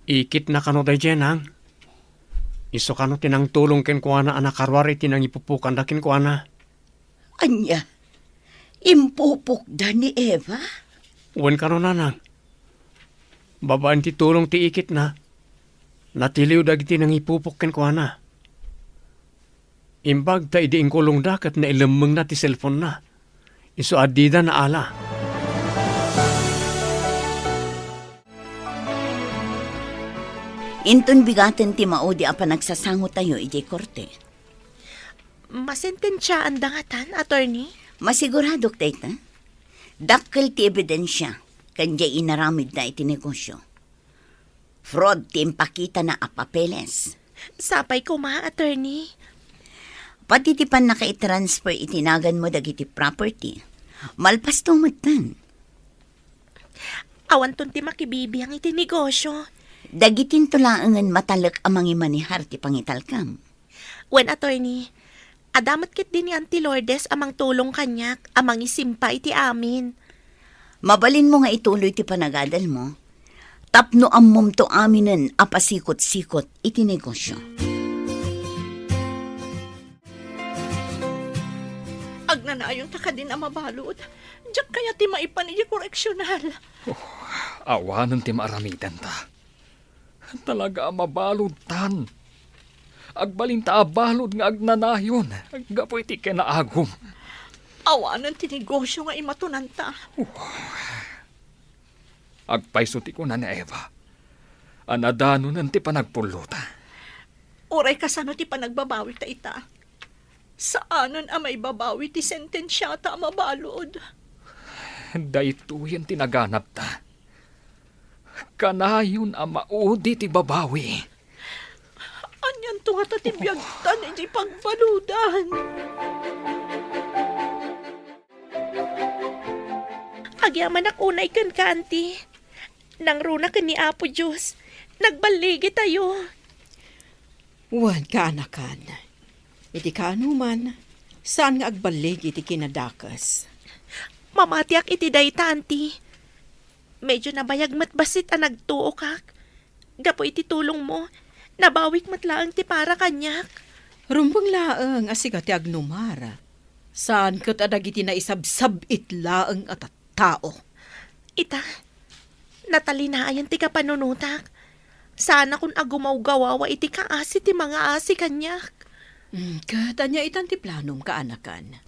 Ikitna kano daydiay, nang? Isu kano ti nangtulong kenkuana a nakaruar iti nangipupokanda kenkuana. Ania? Impupokda ni Eva? Wen kano, nanang. Babaen ti tulong ti ikitna, natiliw dagiti nangipupok kenkuana. Imbag ta idi inkulongda ket nailemmengna ti cellphone-na. Isu a dida naala. Inton bigaten ti maudi a panagsasangotayo idiay korte. Masentensiaanda ngatan, attorney? Masiguradok dayta. Dakkel ti ebidensia ken diay inaramidda iti negosio. Fraud ti impakitana a papeles. Sapay koma, attorney. Pati ti pannakaitransfer iti naganmo dagiti property. Malpasto metten. Awanton ti makibibiang iti negosio. Dagitinto laengen matalek a mangimanehar ti pangitalkam. Wen, attorney, adda met ketdi ni Auntie Lourdes a mangtulong kaniak a mangisimpa iti amin. Mabalinmo nga ituloy ti panagadalmo tapno ammomto aminen a pasikot-sikot iti negosio. Agnanayonta kadin a mabalud? Diak kayat ti maipan idiay koreksional. Oh, awanen ti maaramidenta. Talaga a mabaludtan. Agbalinta a balud nga agnanayon gapu iti kinaagum. Awanen ti negosio nga imatonanta. Agpayso ti kuna ni Eva a nadanonen ti panagpullota. Uray kasano ti panagbabawita ita? Saanen a maibabawi ti sentensiata a mabalud. Daytoyen ti naganabta. Kanayon a maudi ti babawi. Anianto ngata ti biagtan iti pagbaludan? Agyamanak unay kenka, Auntie. Nangruna ken ni Apo Dios. Nagballigitayo. Wen, kaanakan. Iti kaanoman, saan nga agballig iti kinadakes. Mamatiak iti dayta, Auntie. Medyo nabayag met bassit a nagtuokak. Gapu iti tulongmo, nabawik met laeng ti para kaniak. Rumbeng laeng a sika ti agnumar. Saan ket a dagiti naisabsab-it laeng a tattao. Ita, natalinayan ti kapanunotak. Saanakon a gumawgawawa iti kaasi ti mangaasi kaniak. Mm, ket ania itan ti planom, kaanakan?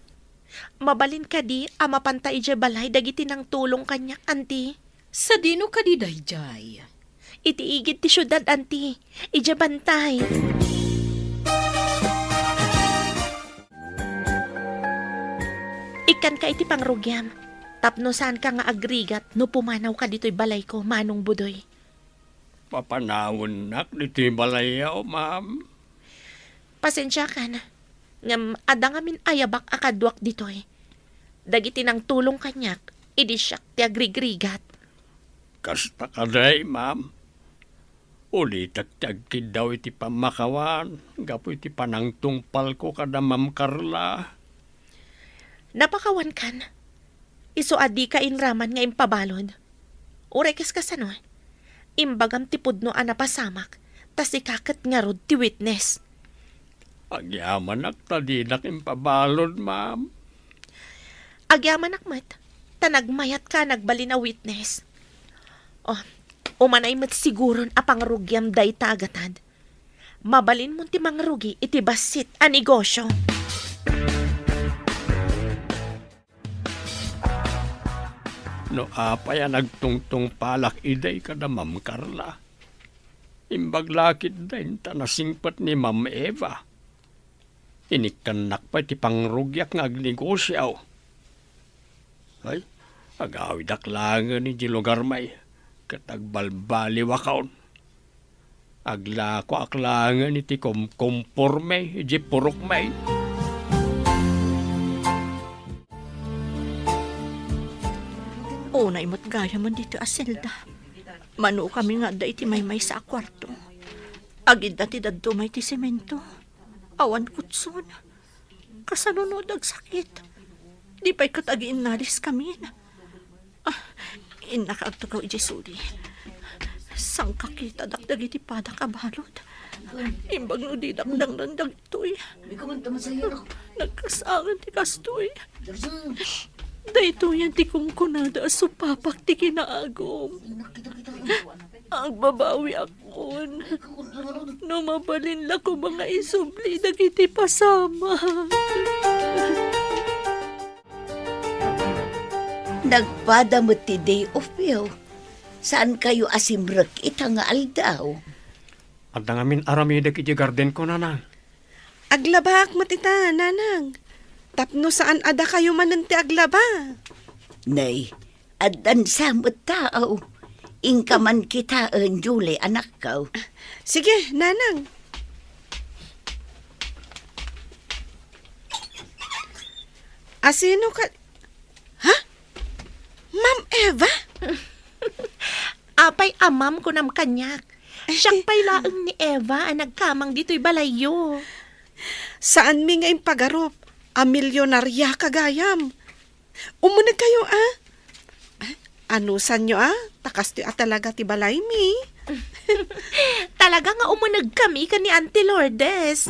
Mabalin kadi a mapanta idiay balay dagiti nangtulong kaniak, Auntie? Sadino kadi daydiay? Iti igid ti siudad, Auntie. Idiay bantay. Ikkanka iti pangrugiam, tapno saanka nga agrigat no pumanawka ditoy balayko, Manong Budoy. Papanawennak ditoy balayyo, ma'am. Pasensiakan, ngem adda ngamin ayabak a kaduak ditoy. Dagiti nangtulong kaniak, idi siak ti agrigrigat. Kasta kadi, ma'am. Ulitek ti agkiddaw iti pammakawan gapu iti panangtungpalko kada Ma'am Carla. Napakawankan. Isu a dika inraman nga impabalud. Uray kas kasano, imbagam ti pudno a napasamak, ta sika ket ngarud ti witness. Agyamanak ta dinak impabalud, ma'am. Agyamanak met, ta nagmayatka a nagbalin a witness. Oh, umanay met siguron a pangrugiam dayta a gatad. Mabalinmon ti mangrugi iti bassit a negosio. No apay a nagtungtungpalak idi kada Ma'am Carla, Imbag la ketdin ta nasingpet ni Ma'am Eva. Inikkannak pay ti pangrugiak nga agnegosio. Ay, agawidak laengen idiay lugarmi, ket agbalbaliwakon. Aglakoak laengen iti kumkumpormi idiay purokmi. Unay met gayamen ditoy a selda. Manokami nga adda iti maymaysa a kuarto. Agidda ti dadduma iti semento. Awan kutson. Kasano no agsakit? Di pay ket agiinnaliskamin. Ah, innaka agtugaw idiay suli. Sangkakitadak dagiti padak a balud. Imbag no didak dangngan dagitoy. Nagkasangan ti kastoy. Daytoyen ti kunkunada a supapak ti kinaagum. Agbabawiakon. No mabalin la koma nga isubli dagiti pasamak. Nagpada met ti day off yo. Saankayo a simrek ita nga aldaw? Adda ngamin aramidek iti gardenko, nanang. Aglabaak met ita, nanang. Tapno saan a dakayo manen ti aglaba. Nay, addan sa met tao. Inka man kitaen, Julie, anakko. Sige, nanang. Asino ka? Ha? Ma'am Eva? Apay a ma'am kunam kaniak? Siak pay laeng ni Eva a nagkamang ditoy balayyo. Saanmi nga impagarup a milyonariaka gayam. Umunegkayo, a? Anusanyo, a? Ta kastoy a talaga ti balaymi. Talaga nga umunegkami ken ni Auntie Lourdes.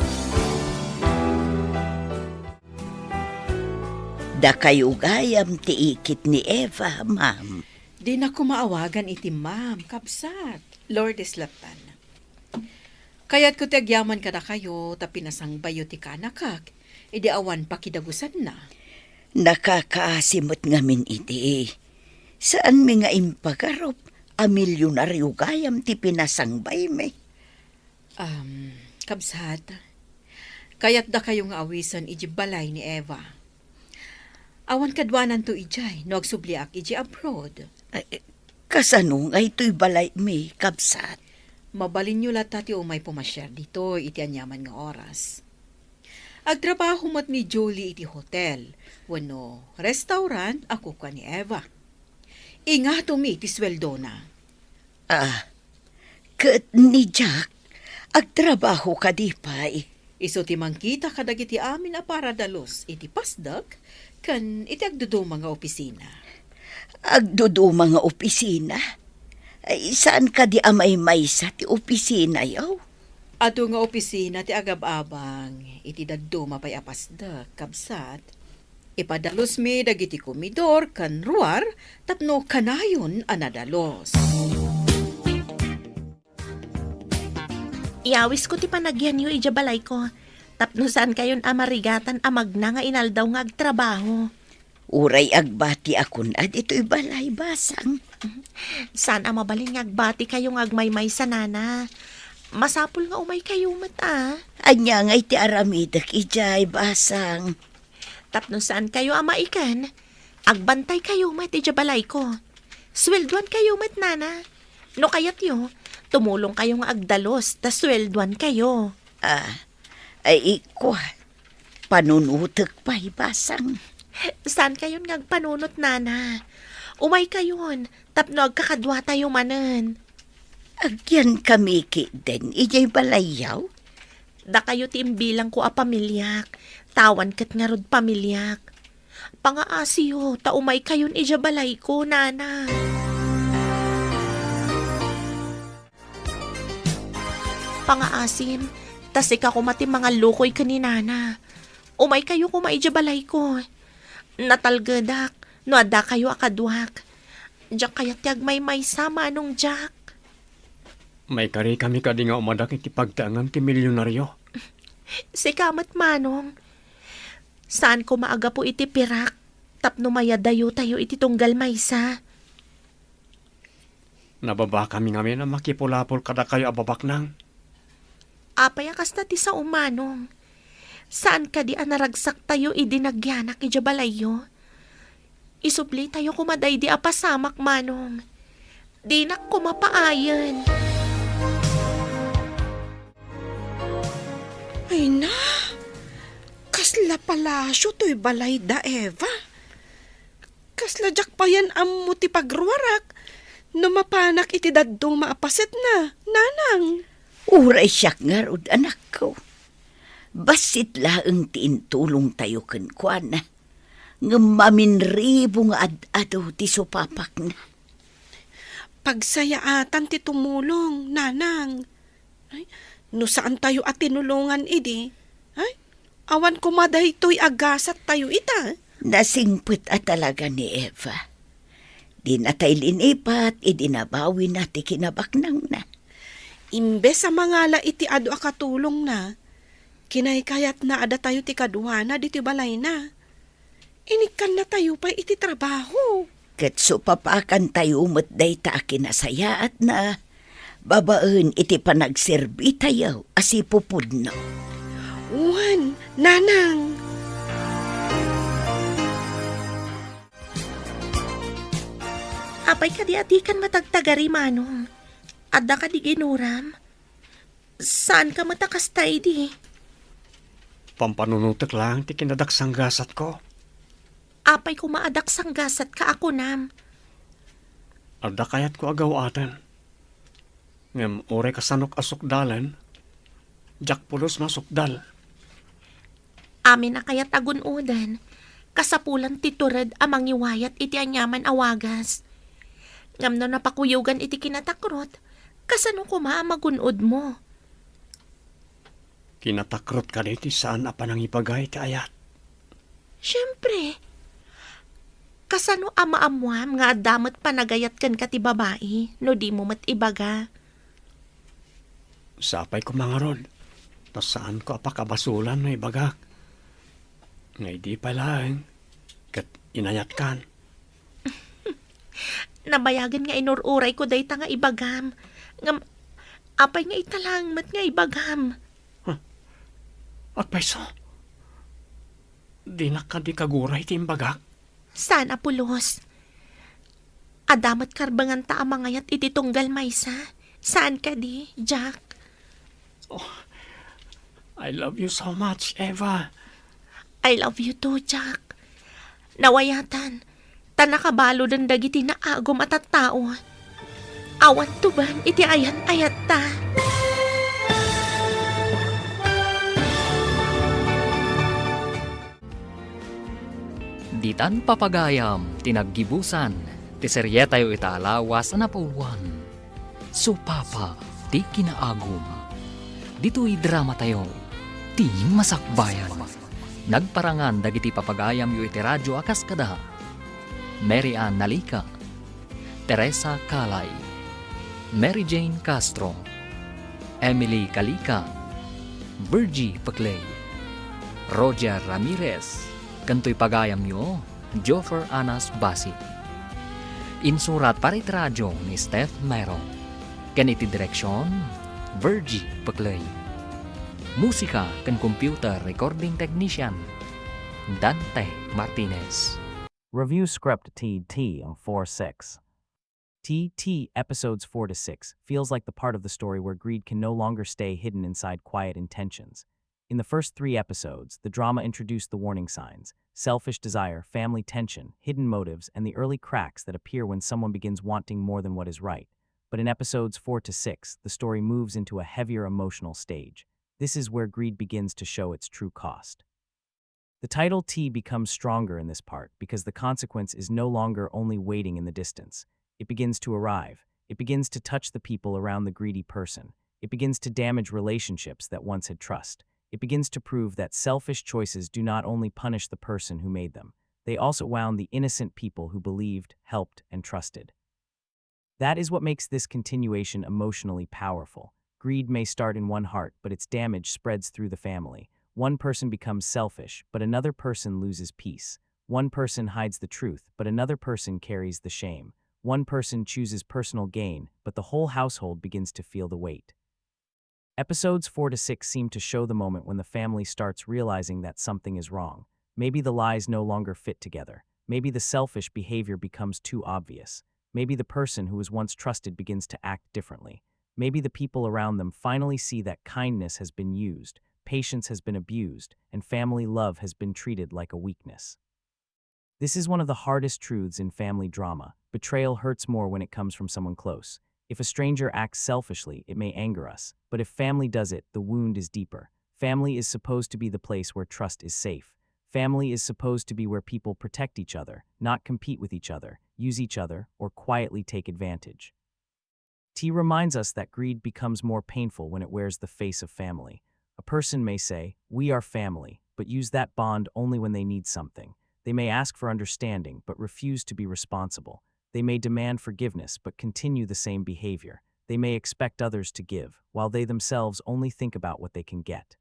Dakayo gayam ti ikit ni Eva, ma'am. Dinak koma awagan iti ma'am, kabsat. Lourdes lattan. Kayatko ti agyaman kadakayo ta pinasangbayyo ti kanakak idi awan pakidagusanna. Nakakaasi met ngamin idi. Saanmi nga impagarup a milyonario gayam ti pinasangbaymi. Um, kabsat, kayatdakayo nga awisen idiay balay ni Eva. Awan kaduananto idiay no agsubliak idiay abroad. Ay, kasano nga itoy balaymi, kabsat? Mabalinyo latta ti umay pumasiar ditoy iti aniaman nga oras. Agtrabaho met ni Julie iti hotel wenno restaurant a kukua ni Eva. Ingatomi ti sueldona. Ah, ket ni Jack, agtrabaho kadi pay? Isu ti mangkita kadagiti amin a paradalus iti pasdek ken iti agduduma nga opisina. Agduduma nga opisina? Ay, saan kadi a maymaysa ti opisinayo? Adu nga opisina ti agab-abang iti dadduma pay a pasdek, kabsat. Ipadalusmi dagiti komidor ken ruar tapno kanayon a nadalus. Iyawisko ti panagyanyo idiay balayko, tapno saankayon a marigatan a magna nga inaldaw nga agtrabaho. Uray agbatiakon a ditoy balay, Basang. Saan a mabalin nga agbatikayo nga agmaymaysa, Nana. Masapul nga umaykayo met, a. Ania ngay ti aramidek idiay, Basang? Tapno saankayo a maiken, agbantaykayo met idiay balayko. Sueldoankayo met, Nana. No kayatyo, tumulongkayo nga agdalus ta sueldoankayo. Ah, ay, ikua, panunotek pay, Basang. Saankayon nga agpanunot, Nana. Umaykayon, tapno agkakaduatayo manen. Agyankami ketdin idiay balayyo? Dakayo ti imbilangko a pamiliak, ta awan ket ngarud pamiliak. Pangaasiyo, ta umaykayon idiay balayko, Nana. Pangaasim, ta sika koma ti mangallukoy ken ni Nana. Umaykayo koma idiay balayko. Natalgedak no addakayo a kaduak. Diak kayat ti agmaymaysa, Manong Jack. Maikarikami kadi nga umadak iti pagtaengan ti milyonario? Sika met, Manong. Saan koma a gapu iti pirak tapno mayadayotayo iti tunggal maysa. Nababakami ngamin a makipulapol kadakayo a babaknang. Apay a kasta ti sao, Manong? Saan kadi a naragsaktayo idi nagyanak idiay balayyo? Isublitayo koma daydi a pasamak, Manong. Dinak koma paayen. Ay na, kasla palasio toy balay da Eva. Kasla diak payen ammo ti pagruarak no mapanak iti dadduma a pasetna, Nanang. Uray siak ngarud, anakko. Bassit laeng ti intulongtayo kenkuana. Ngem maminribo nga ad-adu ti supapakna. Pagsayaatan ti tumulong, Nanang. Ay, no saantayo a tinulongan idi, ay, awan koma daytoy a gasattayo ita. Nasingpet a talaga ni Eva. Dinatay linipat idi nabawina ti kinabaknangna. Imbes a mangala iti adu a katulongna, kinaykayatna a datayo ti kaduana ditoy balayna. Inikkannatayo pay iti trabaho. Ket supapakantayo met dayta a kinasayaatna babaen iti panagserbitayo a sipupudno. Wen, Nanang. Apay kadi a dikan matagtagari, Manong? Adda kadi ginuram? Saanka met a kasta idi? Pampanunotek laeng ti kinadaksanggasatko. Apay koma a daksanggasatka a kunam? Adda kayatko a gaw-aten. Ngem uray kasanok a sukdalen, diak pulos masukdal. Amin a kayat a gun-oden, kasapulan ti tured a mangiwayat iti aniaman a wagas. Ngem no napakuyogan iti kinatakrot, kasano koma a magun-odmo? Kinatakrot kadi ti saan a panangibaga iti ayat? Siempre. Kasano a maammuam nga adda met panagayat kenka ti babai no dimo met ibaga? Sapay koma ngarud, ta saanko a pakabasolan no ibagak. Nga idi pay laeng, ket inayatkan. Nabayagen nga inur-urayko dayta nga ibagam. Ngem, apay nga ita laeng met nga ibagam? Huh? Agpayso? Dinak kadi kaguray ti imbagak? Saan a pulos. Adda met karbenganta a mangayat iti tunggal maysa. Saan kadi, Jack? Oh, I love you so much, Eva. I love you too, Jack. Nawayatan, ta nakabaloden dagiti naagum a tattao. Awan tuben iti ayan-ayatta. Ditan papagayam ti naggibusan ti serietayo ita a lawas a napauluan, Supapa ti Kinaagum. Ditoy dramatayo, ti masakbayan. Nagparangan dagiti papagayamyo iti radio a kas kada Mary Ann Nalica, Teresa Calay, Mary Jane Castro, Emily Calica, Virgie Peclay, Roger Ramirez, ken toy pagayamyo, Joffer Anas Basi. Insurat para iti radio ni Steph Mero, ken iti direksion, Virgie Peclay. Musika ken computer recording technician, Dante Martinez. Review script T T forty-six. T T episodes four to six feels like the part of the story where greed can no longer stay hidden inside quiet intentions. In the first three episodes, the drama introduced the warning signs: selfish desire, family tension, hidden motives, and the early cracks that appear when someone begins wanting more than what is right. But in episodes four to six, the story moves into a heavier emotional stage. This is where greed begins to show its true cost. The title T becomes stronger in this part because the consequence is no longer only waiting in the distance. It begins to arrive. It begins to touch the people around the greedy person. It begins to damage relationships that once had trust. It begins to prove that selfish choices do not only punish the person who made them, they also wound the innocent people who believed, helped, and trusted. That is what makes this continuation emotionally powerful. Greed may start in one heart, but its damage spreads through the family. One person becomes selfish, but another person loses peace. One person hides the truth, but another person carries the shame. One person chooses personal gain, but the whole household begins to feel the weight. Episodes four to six seem to show the moment when the family starts realizing that something is wrong. Maybe the lies no longer fit together. Maybe the selfish behavior becomes too obvious. Maybe the person who was once trusted begins to act differently. Maybe the people around them finally see that kindness has been used, patience has been abused, and family love has been treated like a weakness. This is one of the hardest truths in family drama. Betrayal hurts more when it comes from someone close. If a stranger acts selfishly, it may anger us, but if family does it, the wound is deeper. Family is supposed to be the place where trust is safe. Family is supposed to be where people protect each other, not compete with each other, use each other, or quietly take advantage. T reminds us that greed becomes more painful when it wears the face of family. A person may say, "We are family," but use that bond only when they need something. They may ask for understanding, but refuse to be responsible. They may demand forgiveness, but continue the same behavior. They may expect others to give, while they themselves only think about what they can get.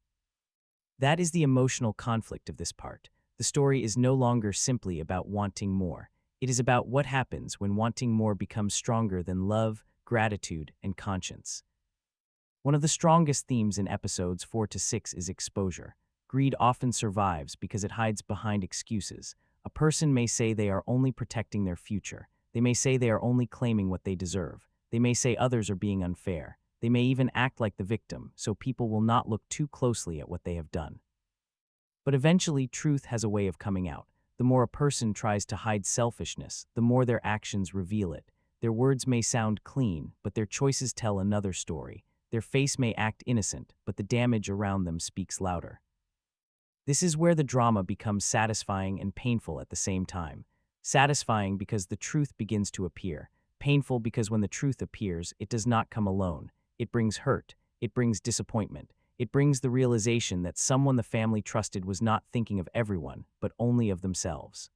That is the emotional conflict of this part. The story is no longer simply about wanting more. It is about what happens when wanting more becomes stronger than love, gratitude, and conscience. One of the strongest themes in episodes four to six is exposure. Greed often survives because it hides behind excuses. A person may say they are only protecting their future. They may say they are only claiming what they deserve. They may say others are being unfair. They may even act like the victim, so people will not look too closely at what they have done. But eventually, truth has a way of coming out. The more a person tries to hide selfishness, the more their actions reveal it. Their words may sound clean, but their choices tell another story. Their face may act innocent, but the damage around them speaks louder. This is where the drama becomes satisfying and painful at the same time. Satisfying because the truth begins to appear. Painful because when the truth appears, it does not come alone. It brings hurt. It brings disappointment. It brings the realization that someone the family trusted was not thinking of everyone, but only of themselves.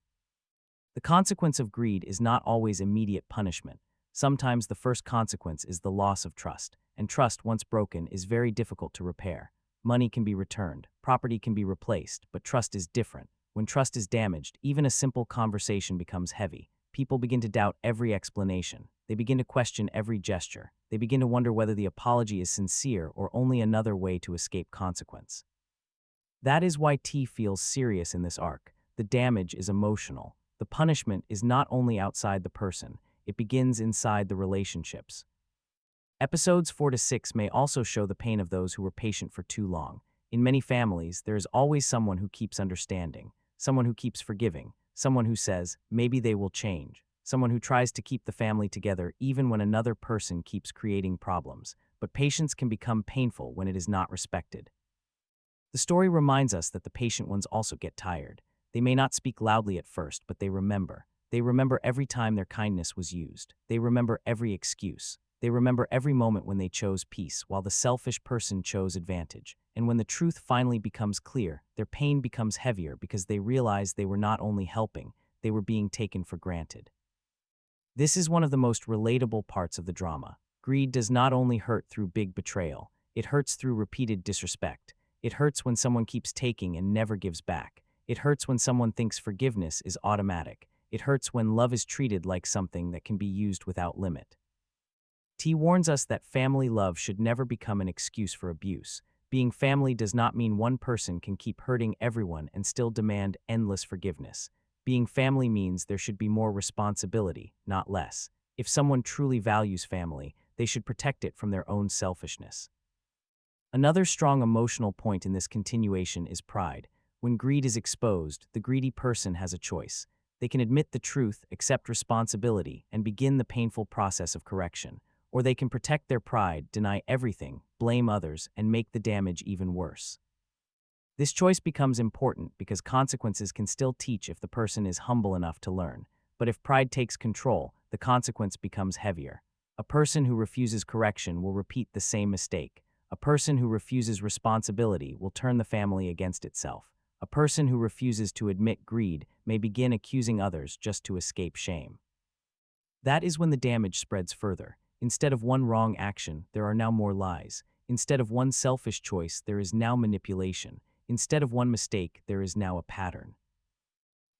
The consequence of greed is not always immediate punishment. Sometimes the first consequence is the loss of trust, and trust, once broken, is very difficult to repair. Money can be returned, property can be replaced, but trust is different. When trust is damaged, even a simple conversation becomes heavy. People begin to doubt every explanation. They begin to question every gesture. They begin to wonder whether the apology is sincere or only another way to escape consequence. That is why T feels serious in this arc. The damage is emotional. The punishment is not only outside the person, it begins inside the relationships. Episodes four to six may also show the pain of those who were patient for too long. In many families, there is always someone who keeps understanding, someone who keeps forgiving, someone who says, "Maybe they will change," someone who tries to keep the family together even when another person keeps creating problems. But patience can become painful when it is not respected. The story reminds us that the patient ones also get tired. They may not speak loudly at first, but they remember. They remember every time their kindness was used. They remember every excuse. They remember every moment when they chose peace while the selfish person chose advantage. And when the truth finally becomes clear, their pain becomes heavier because they realize they were not only helping, they were being taken for granted. This is one of the most relatable parts of the drama. Greed does not only hurt through big betrayal, it hurts through repeated disrespect. It hurts when someone keeps taking and never gives back. It hurts when someone thinks forgiveness is automatic. It hurts when love is treated like something that can be used without limit. T warns us that family love should never become an excuse for abuse. Being family does not mean one person can keep hurting everyone and still demand endless forgiveness. Being family means there should be more responsibility, not less. If someone truly values family, they should protect it from their own selfishness. Another strong emotional point in this continuation is pride. When greed is exposed, the greedy person has a choice. They can admit the truth, accept responsibility, and begin the painful process of correction. Or they can protect their pride, deny everything, blame others, and make the damage even worse. This choice becomes important because consequences can still teach if the person is humble enough to learn. But if pride takes control, the consequence becomes heavier. A person who refuses correction will repeat the same mistake. A person who refuses responsibility will turn the family against itself. A person who refuses to admit greed may begin accusing others just to escape shame. That is when the damage spreads further. Instead of one wrong action, there are now more lies. Instead of one selfish choice, there is now manipulation. Instead of one mistake, there is now a pattern.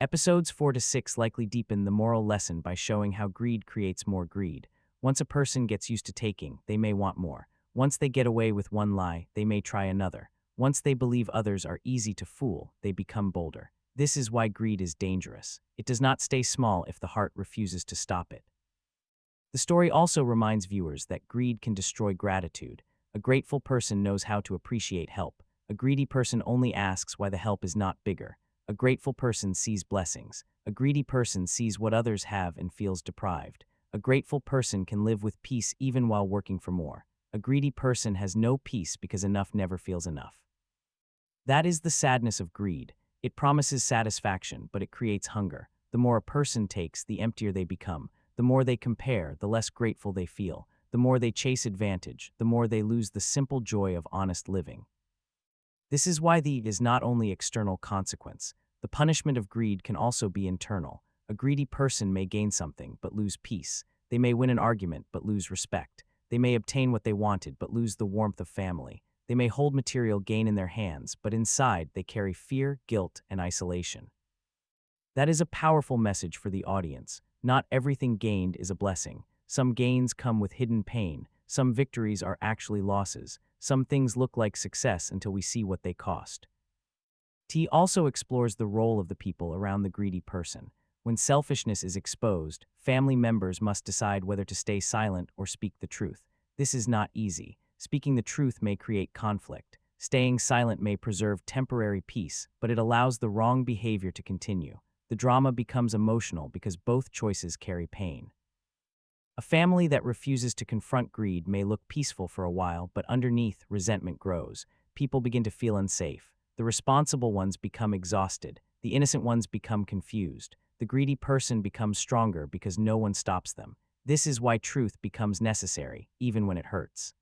Episodes four to six likely deepen the moral lesson by showing how greed creates more greed. Once a person gets used to taking, they may want more. Once they get away with one lie, they may try another. Once they believe others are easy to fool, they become bolder. This is why greed is dangerous. It does not stay small if the heart refuses to stop it. The story also reminds viewers that greed can destroy gratitude. A grateful person knows how to appreciate help. A greedy person only asks why the help is not bigger. A grateful person sees blessings. A greedy person sees what others have and feels deprived. A grateful person can live with peace even while working for more. A greedy person has no peace because enough never feels enough. That is the sadness of greed. It promises satisfaction, but it creates hunger. The more a person takes, the emptier they become. The more they compare, the less grateful they feel. The more they chase advantage, the more they lose the simple joy of honest living. This is why the is not only external consequence. The punishment of greed can also be internal. A greedy person may gain something but lose peace. They may win an argument but lose respect. They may obtain what they wanted but lose the warmth of family. They may hold material gain in their hands, but inside they carry fear, guilt, and isolation. That is a powerful message for the audience. Not everything gained is a blessing. Some gains come with hidden pain. Some victories are actually losses. Some things look like success until we see what they cost. T also explores the role of the people around the greedy person. When selfishness is exposed, family members must decide whether to stay silent or speak the truth. This is not easy. Speaking the truth may create conflict. Staying silent may preserve temporary peace, but it allows the wrong behavior to continue. The drama becomes emotional because both choices carry pain. A family that refuses to confront greed may look peaceful for a while, but underneath, resentment grows. People begin to feel unsafe. The responsible ones become exhausted. The innocent ones become confused. The greedy person becomes stronger because no one stops them. This is why truth becomes necessary, even when it hurts.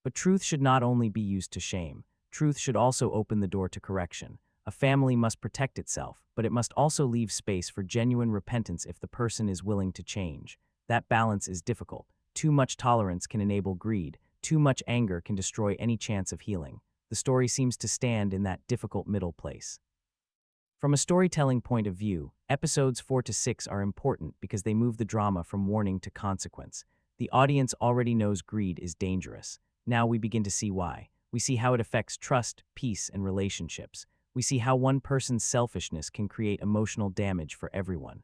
But truth should not only be used to shame. Truth should also open the door to correction. A family must protect itself, but it must also leave space for genuine repentance if the person is willing to change. That balance is difficult. Too much tolerance can enable greed. Too much anger can destroy any chance of healing. The story seems to stand in that difficult middle place. From a storytelling point of view, episodes four to six are important because they move the drama from warning to consequence. The audience already knows greed is dangerous. Now we begin to see why. We see how it affects trust, peace, and relationships. We see how one person's selfishness can create emotional damage for everyone.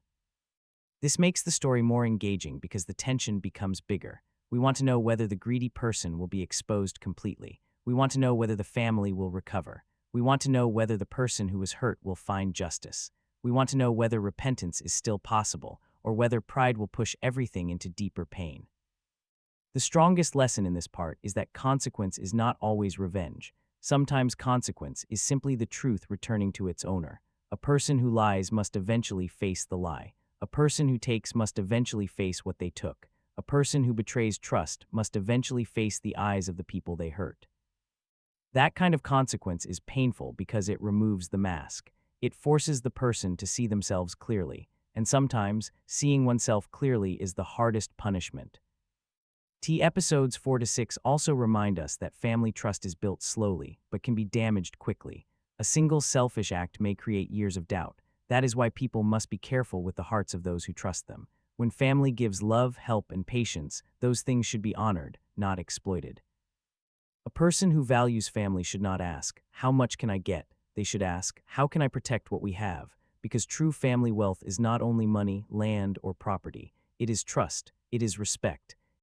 This makes the story more engaging because the tension becomes bigger. We want to know whether the greedy person will be exposed completely. We want to know whether the family will recover. We want to know whether the person who was hurt will find justice. We want to know whether repentance is still possible, or whether pride will push everything into deeper pain. The strongest lesson in this part is that consequence is not always revenge. Sometimes consequence is simply the truth returning to its owner. A person who lies must eventually face the lie. A person who takes must eventually face what they took. A person who betrays trust must eventually face the eyes of the people they hurt. That kind of consequence is painful because it removes the mask. It forces the person to see themselves clearly, and sometimes seeing oneself clearly is the hardest punishment. T episodes four to six also remind us that family trust is built slowly but can be damaged quickly. A single selfish act may create years of doubt. That is why people must be careful with the hearts of those who trust them. When family gives love, help, and patience, those things should be honored, not exploited. A person who values family should not ask, "How much can I get?" They should ask, "How can I protect what we have?" Because true family wealth is not only money, land, or property. It is trust. It is respect.